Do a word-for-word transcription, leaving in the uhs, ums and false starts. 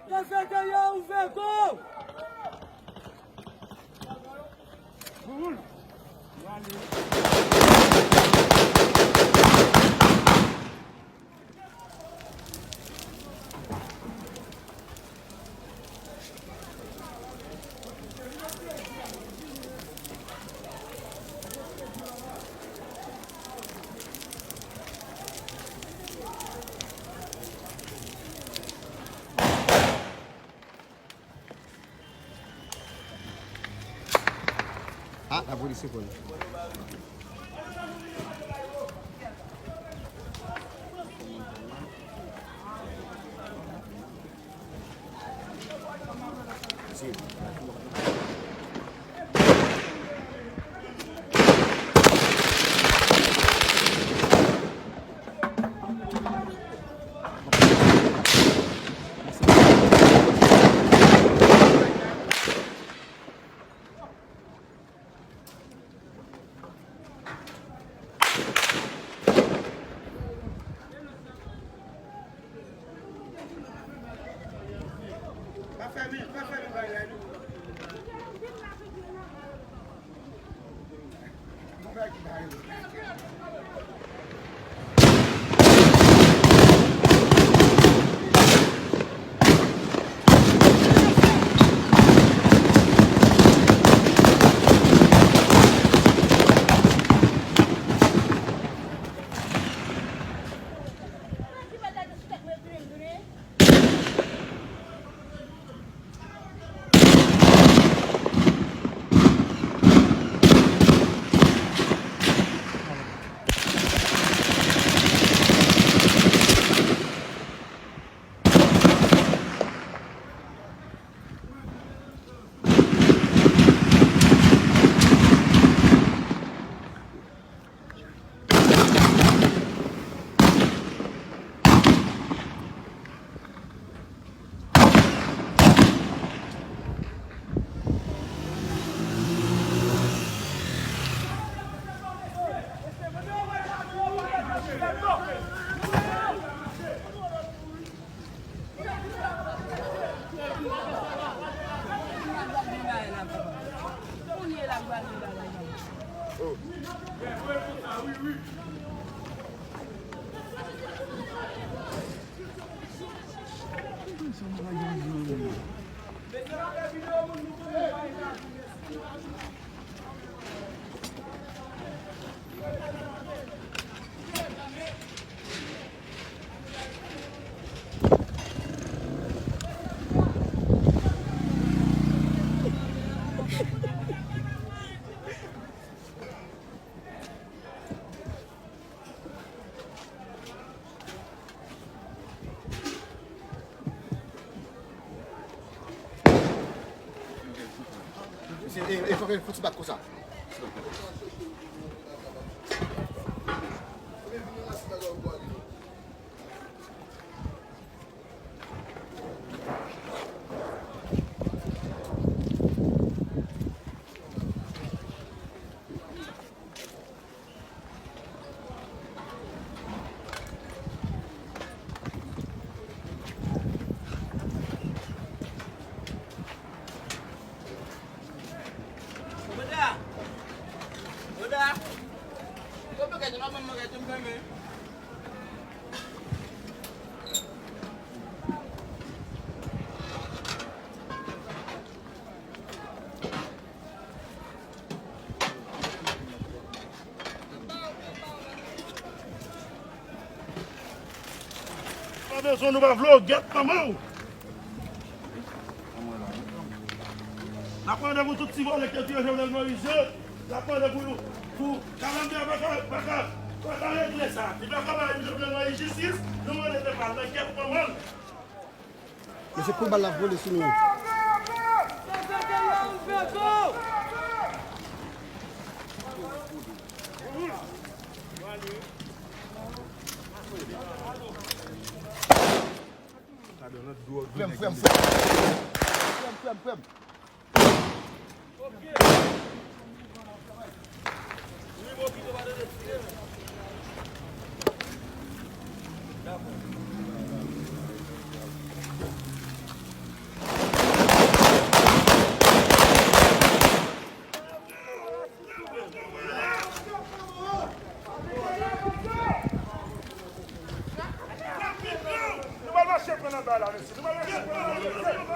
Kafeterya ouvè, go! Ah, lapolis se kòl. Mesye, e, e, fò, fò ti bat konsa. Pa bezwen, nou pa vle w, gèt manman w. N ap mande pou tout ti vòlè ki te tire Jovenel Moïse yo. N ap mande pou, pou Kalanbè a pa ka, pa ka, pa ka regle sa. Li pa ka bay Jovenel Moïse jistis, nou mande pèp la, nan gèt manman l. Men se kou bal la vole sou nou. Frè m, frè m, frè m. Frè m, frè m, frè m. Ala, mesye. Nou pa lage, nou pa lage.